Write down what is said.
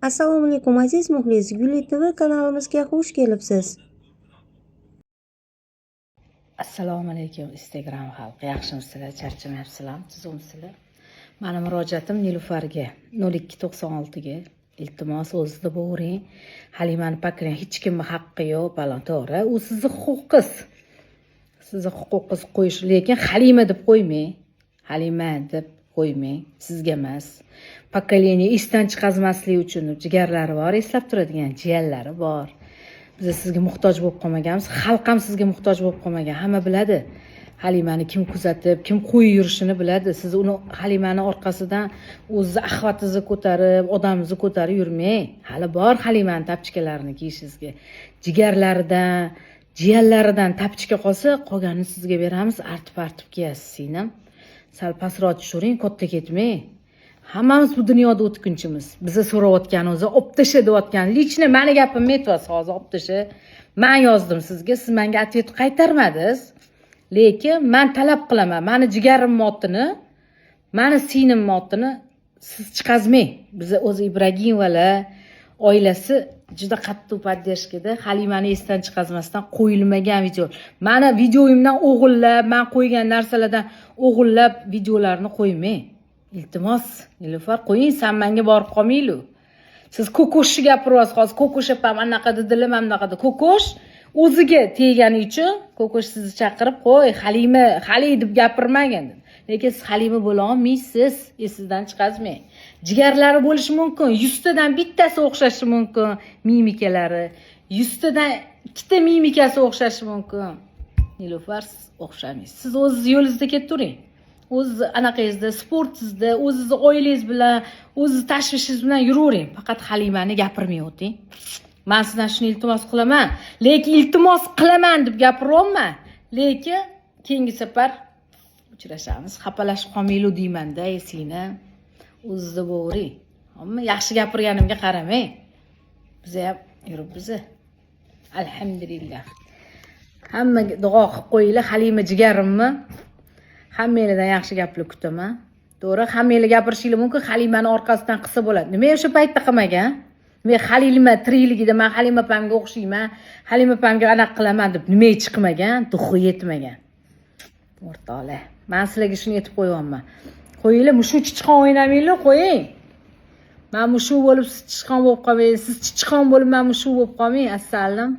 Assalomu alaykum, aziz muxlis. Guli TV kanalimizga xush kelibsiz. Assalomu alaykum, Instagram xalqi. Yaxshimisizlar, charchamayapsizlarmi, tuzukmisizlar? Mani murojaatim Nilufarga, 0296 ga. Iltimos, o'zida bo'ring. Halimani pakring, hech kimni haqqi yo'q, falon, to'g'ri. U sizni huquqingiz. Sizni huquqingiz qo'yish, lekin Halima deb qo'ymang. Halima deb qo'ymang, sizga emas. Поколение esdan chiqazmaslik uchun jigarlari bor, eslab turadigan jiyanlari bor. Biz sizga muhtoj bo'lib qolmaganmiz, xalq ham sizga muhtoj bo'lib qolmagan. Hamma biladi. Halimani kim kuzatib, kim qo'yib yurishini biladi. Siz uni, Halimani orqasidan o'zizni axvatingizni ko'tarib, odamingizni ko'tarib yurmang. Hali bor Halimani tapchikalarini kiyishingizga. Jigarlaridan, jiyanlaridan tapchika qolsa, qolganini sizga beramiz, artib-artib kiyasiz, singlim. Sal pastroq tushiring, katta ketmang. Hammamiz bu dunyoda o'tkinchimiz. Biza so'rayotgan o'zi olib tasha deyotgan. Лично mani gapimni aytyapsiz hozir, olib tasha. Man yozdim sizga, siz menga ответ qaytarmadingiz. Lekin man talab qilaman, mani jigarimni otini, mani singlimni otini siz chiqazmang. Biza o'zi Ibragimovalar oilasi juda qattiq поддержка da Halimani esdan chiqazmasdan qo'yilmagan video. Mani videoyimdan o'g'illab, man qo'ygan narsalardan o'g'illab videolarni qo'ymang. Iltimos, Nilufar, qo'ying, san manga borib qolmanglar. Siz Kokoshni gapiryapsiz hozir. Kokosh opam anaqa dedilar, mana bunaqa dedi. Kokosh o'ziga tegani uchun Kokosh sizni chaqirib, qo'y, Halima, Hali deb gapirmagan dedi. Lekin siz Halima bo'la olmaysiz, esingizdan chiqazmang. Jigarlari bo'lishi mumkin, 100 tadan bittasi o'xshashi mumkin mimikalari. 100 tadan ikkita mimikasi o'xshashi mumkin. Nilufar, siz o'xshamaysiz. Siz o'zingiz yo'lingizda ketavering. O'zizni anaqangizda, sportingizda, o'zizni oilangiz bilan, o'zizni tashvishingiz bilan yuravering. Faqat Halimani gapirmay o'ting. Man sizdan shuni iltimos qilaman. Lekin iltimos qilaman deb gapiryapman. Lekin keyingi safar uchrashamiz. Xafalashib qolmanglar deymanda, esingni. O'zizda bo'ring. Ammo yaxshi gapirganimga qaramang. Biz ham yuribmiz. Alhamdulillah. Hammaga duo qilib qo'yinglar, Halima jigarimni. Hammanglardan yaxshi gaplar kutaman. To'g'ri, hammanglar gapirishinglar mumkin, Halimani orqasidan qilsa bo'ladi. Nima o'sha paytda qilmagan? Men Halima tirikligida man Halima opamga o'xshayman, Halima opamga anaqa qilaman deb nimaga chiqmagan? Дух i yetmagan. O'rtoqlar, man sizlarga shuni aytib qo'yyapman. Qo'yinglar, mushuk chichqon o'ynamanglar, qo'ying. Man mushuk bo'lib siz chichqon bo'lib qolmang, siz chichqon bo'lib man mushuk bo'lib qolmang, assalim.